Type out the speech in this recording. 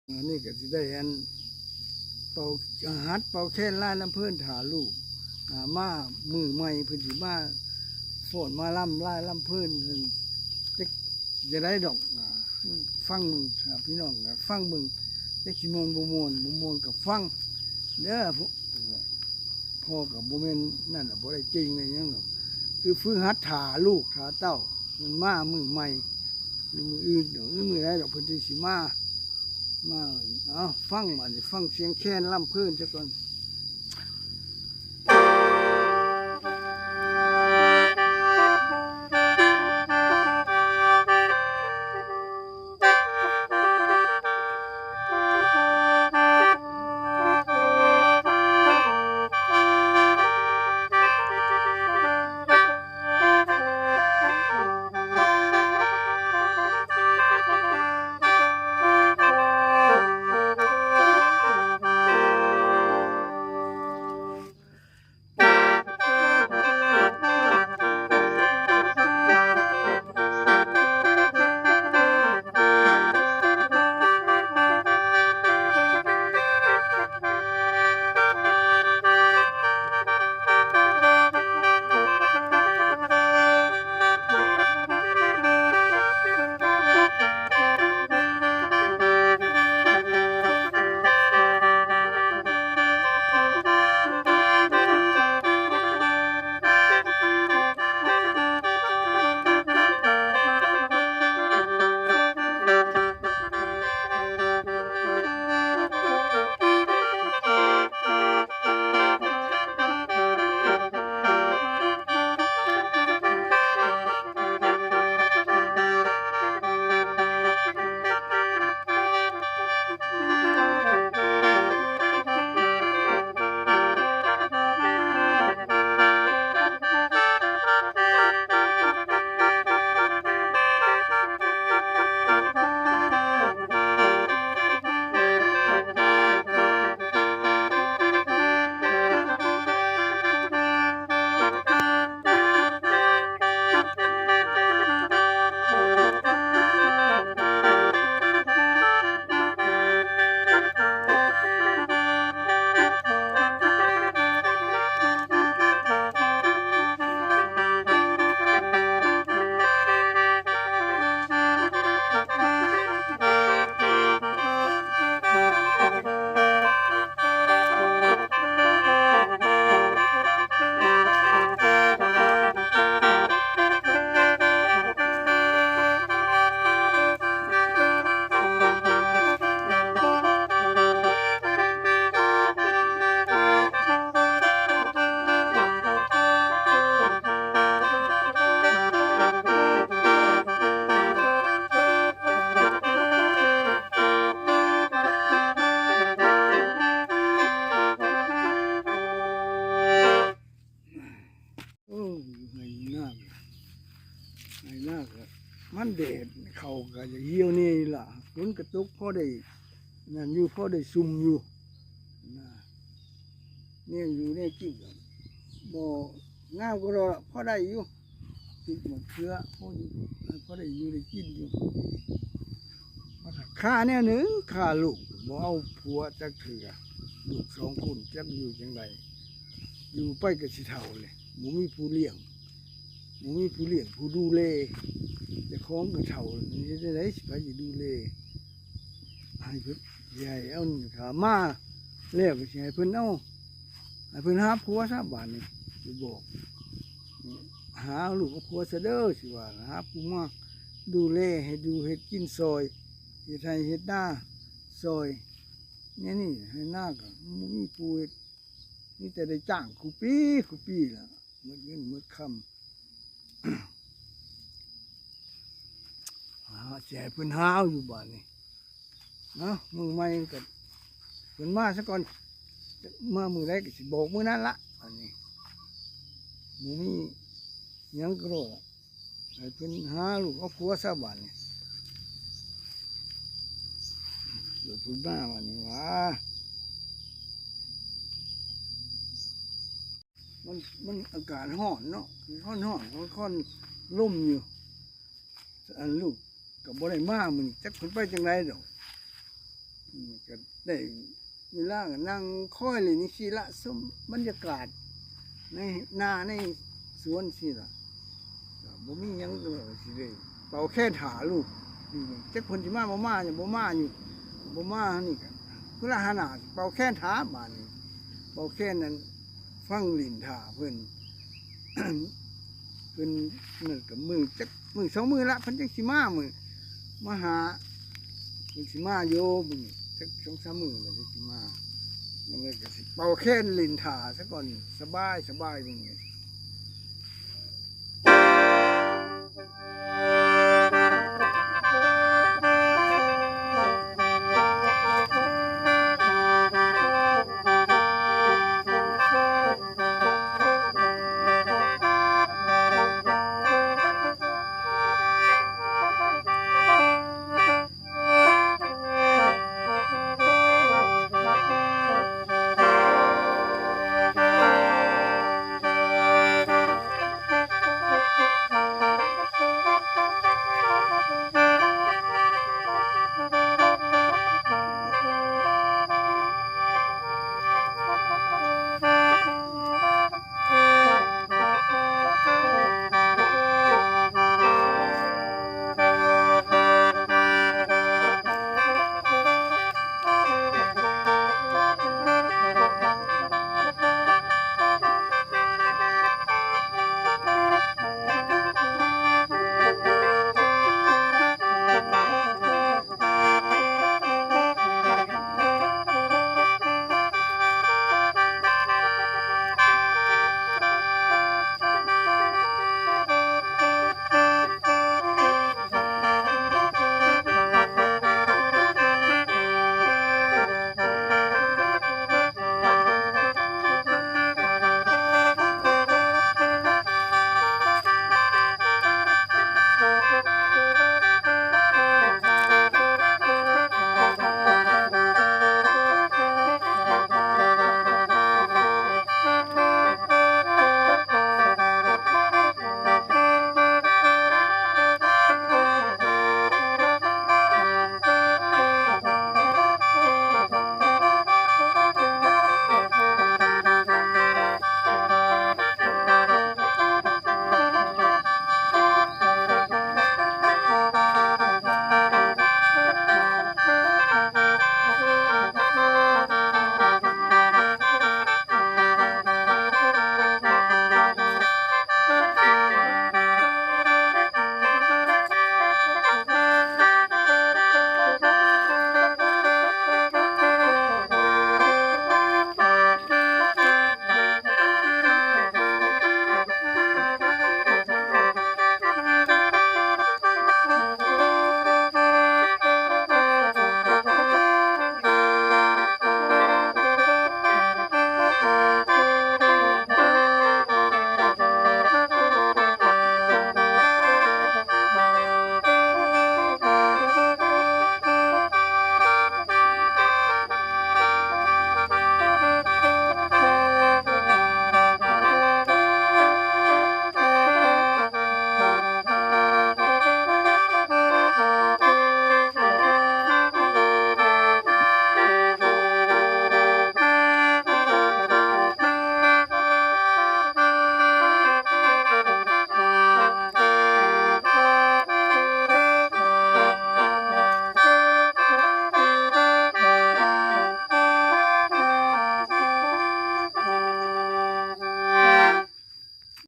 ອັນນີ້ກໍຊິໄດ້ອັນເປົ່າ ຫັດເປົ່າແຄນລາຍລຳເພີນຖ້າລູກ ອາ ມາມື້ໃໝ່ ເພິ່ນຊິມາຟ້ອນມາລຳລາຍລຳເພີນ ຈັກຈະໄດ້ດອກ ອາ ຟັງເບິ່ງ ອາ ພີ່ນ້ອງກໍຟັງເບິ່ງ ຈັກຊິມ່ວນບໍ່ມ່ວນ ບໍ່ມ່ວນກໍຟັງເດີ. ພໍ່ກໍບໍ່ແມ່ນນັ້ນລະ ບໍ່ໄດ້ເກັ່ງໄດ້ຫຍັງດອກ ຄືຝຶກຫັດຖ້າລູກຖ້າເຕົ້າ ເພິ່ນມາມື້ໃໝ່ ຫຼືມື້ອື່ນດອກ ຫຼືມື້ໃດດອກ ເພິ່ນຈຶ່ງຊິມາ ມາ ເອົາ ຟັງ ບາດນີ້ຟັງສຽງແຄນລຳເພີນຊະກ່ອນ. ໂອ້ ໄຮ່ນາ ໄຮ່ນາກໍມັນແດດ ເຂົ້າກໍຢາກຫ່ຽວແດ່ລະ ຝົນກໍຕົກພໍໄດ້ນັ້ນຢູ່ ພໍໄດ້ຊຸ່ມຢູ່ນະ ແນວຢູ່ແນວກິນກໍບໍ່ງາມກໍດອກ ພໍໄດ້ຢູ່ ຕິດໝາກເຂືອ ພໍຢູ່ ພໍໄດ້ຢູ່ໄດ້ກິນຢູ່. ມາຖ້າຂ້າແນວໜຶ່ງ ຂ້າລູກ ບໍ່ເອົາຜົວຈັກເທື່ອ ລູກສອງຄົນຈັກຢູ່ຈັ່ງໃດ ຢູ່ໄປກໍຊິເຖົ້າແຫຼະ ບໍ່ມີຜູ້ລ້ຽງ ບໍ່ມີຜູ້ລ້ຽງຜູ້ດູແລ ເຈົ້າຂອງກໍເຖົ້າ ເຮັດຈັ່ງໃດ ໃຜຊິດູແລ ໃຫ້ເພິ່ນ ຊິໃຫ້ເອົາ ຖ້າມາແລ້ວກໍຊິໃຫ້ເພິ່ນເອົາ ໃຫ້ເພິ່ນຫາຜົວຊະບາດນີ້ ຊິບອກ ຫາລູກເອົາຜົວຊະເດີ ຊິວ່າ ຫາຜູ້ມາດູແລ ໃຫ້ຢູ່ເຮັດກິນຊ່ອຍ ເຮັດໄຮ່ເຮັດນາຊ່ອຍ ແນວນີ້ ໄຮ່ນາກໍບໍ່ມີຜູ້ເຮັດ ມີແຕ່ໄດ້ຈ້າງຄູ່ປີ ຄູ່ປີລະ ໝົດເງິນໝົດຄຳ ຫາ ຊິໃຫ້ເພິ່ນຫາເອົາຢູ່ບາດນີ້ ເນາະ ມື້ໃໝ່ກໍເພິ່ນມາຊະກ່ອນ ມາມື້ໃດກໍຊິບອກມື້ນັ້ນລະ ອັນນີ້ບໍ່ມີຫຍັງກໍໂລດ ໃຫ້ເພິ່ນຫາລູກເອົາຜົວຊະບາດນີ້ ເພິ່ນມາບາດນີ້ຫວາ ມັນ ມັນອາກາດຮ້ອນເນາະ ຮ້ອນໆ ຮ້ອນໆ ລົມຢູ່ ອັນລູກກໍບໍ່ໄດ້ມາມື້ນີ້ ຈັກເພິ່ນໄປຈັ່ງໃດດອກ ກໍໄດ້ເວລາກໍນັ່ງຄອຍຫຼິ້ນຈັ່ງຊີ້ລະ ຊົມບັນຍາກາດໃນນາໃນສວນຊີ້ລະ ກໍບໍ່ມີຫຍັງ ກໍຊິໄດ້ເປົ່າແຄນຖ້າລູກນີ້ ຈັກເພິ່ນຊິມາບໍ່ມາ ຍັງບໍ່ມາຢູ່ ບໍ່ມານີ້ກໍຄືລະຫາໜ້າເປົ່າແຄນຖ້າບາດນີ້ ເປົ່າແຄນນັ້ນ ຟັງຫຼິ້ນຖ້າເພິ່ນ ເພິ່ນ ມັນກໍມື້ຈັກມື້ສອງມື້ລະ ເພິ່ນຈັ່ງຊິມາ ມື້ມາຫາ ເພິ່ນຊິມາຢູ່ມື້ນີ້ ຈັກສອງສາມມື້ລະຈັ່ງຊິມາ ມັນກໍຊິເປົ່າແຄນຫຼິ້ນຖ້າຊະກ່ອນ ສະບາຍ ສະບາຍມື້ນີ້